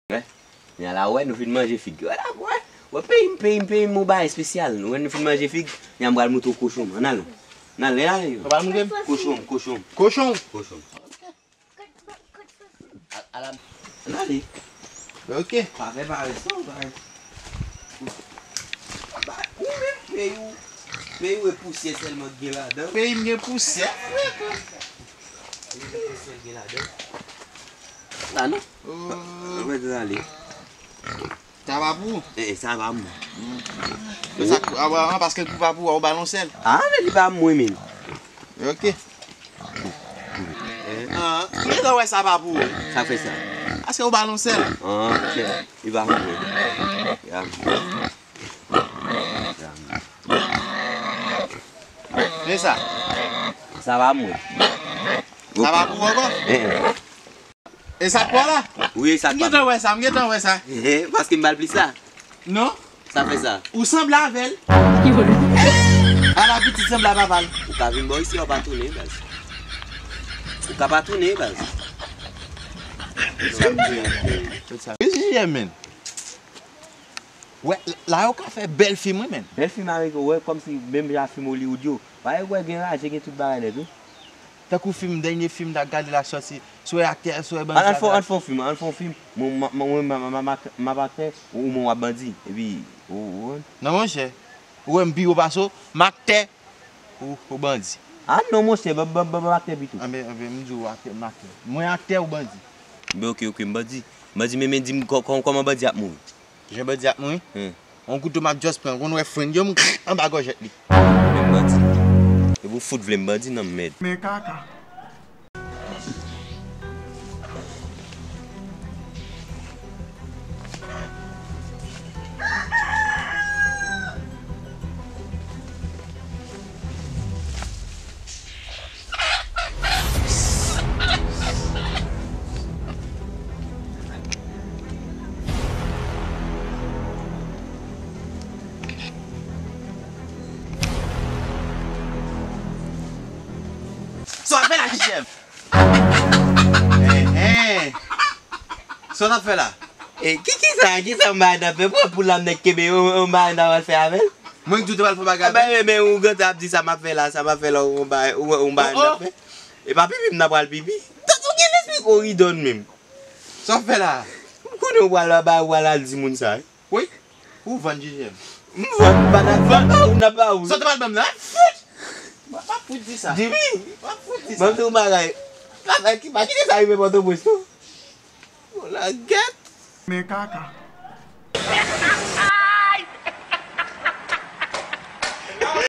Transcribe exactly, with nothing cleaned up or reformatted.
Wè. Nya la, wè, nou fin manje fig. Wè la, wè. Wè, peyi m, peyi m, peyi m, yon bagay espesyal. Nou wè, nou fin manje fig. Nya m pral moutre w kochon m. Ann ale. Ann ale, ale. Ou pral moutre m? Kochon m, kochon m. Kochon w? Kochon m. Al, al, al. Ann ale. Ok. Pa fè parèt non, pa fè. Ou menm, peyi w, peyi w e pousyè sèlman k gen ladan. Peyi m gen pousyè. Peyi w e pousyè k gen ladan. La non. Oh. Ann ale. Sa pa pou ou? Eh, sa pa mwen. Men sa, a, a, a, paske pou pa pou ou, ou ba l yon sèl. Ah, men li pa mwen menm. Ok. Ah, m gentan wè sa pa pou ou. Sa fè sa. Paske ou ba l yon sèl. Ah, ok. Li pa mwen. Ya. Ya. Men sa. Sa pa mwen. Sa pa pou ou ankò? Eh, eh. E sa k pa w la? Wi, e sa k pa m. M gentan wè sa, m gentan wè sa. Paske m ba l plis la. Non. Sa fè sa. Ou sanble avè l. Ala pitit sanble a papa l. Ou ka vin bò isi a, ou pa tounen, baz. Ou ka pa tounen, baz. Sa m di a. Sa. Wi, J M, men. Wè, la yo ka fè bèl fim, wi, men. Bèl fim avèk, wè, kòmsi menm jan fim Hollywood yo. Bagay wè gen raje, gen tout bagay nèt, wi. Tankou fim, dènye fim m t ap gade la sòti, sou aktè, sou bandi. Ann fè, ann fè yon fim, ann fè yon fim. Mwen, mwen, mwen, mwen, mwen, mwen, m ap aktè, ou, ou mwen w ap bandi. Epi, ou, ou. Non, monchè. Ou wè m pi wo pase w, m aktè, ou, ou bandi. Ah non, monchè, ban, ban, ban, ban aktè pito. Anben, anben, m di w aktè, m aktè. Mwen aktè, ou bandi. Ben, ok, ok, m bandi. Bandi, men, men, di m kò-, kò-, kòman bandi ap mouri? Jan bandi ap mouri? Hmm. On kouto m ap just pran. Konn wè friend yo m anba gòjèt li. Men bandi. Epi w fout vle m bandi nan mèd. Men kaka. Sa w ap fè la, J M? Hen, hen. Sa w ap fè la? E, ki, ki sa, ki sa m bay nan fè? Pran poul la m nèk kenbe, yon, yon bagay nan fè avè l? Mwen k di w te pral fè bagay avè l? Men, men, ou gentan ap di sa m ap fè la, sa m ap fè la, yon bagay, yon, yon bagay nan fè? E pa pipi m nan pral pipi? Tande w gen lespri koridòn menm. Sa w ap fè la? M konnen w pral la bay, w pral al di moun sa, wi. Wi. Ou vann J J M? M vann, m pa t ap vann, m ap ba ou, m ap ba ou. Sa w te pral ban m nan? Fout! M ap fout di sa. Jimmy! M ap fout di sa. Ban m di w yon bagay. Pa, pa, pa kite sa rive Pòtoprens, non. Yon langèt. Men kaka.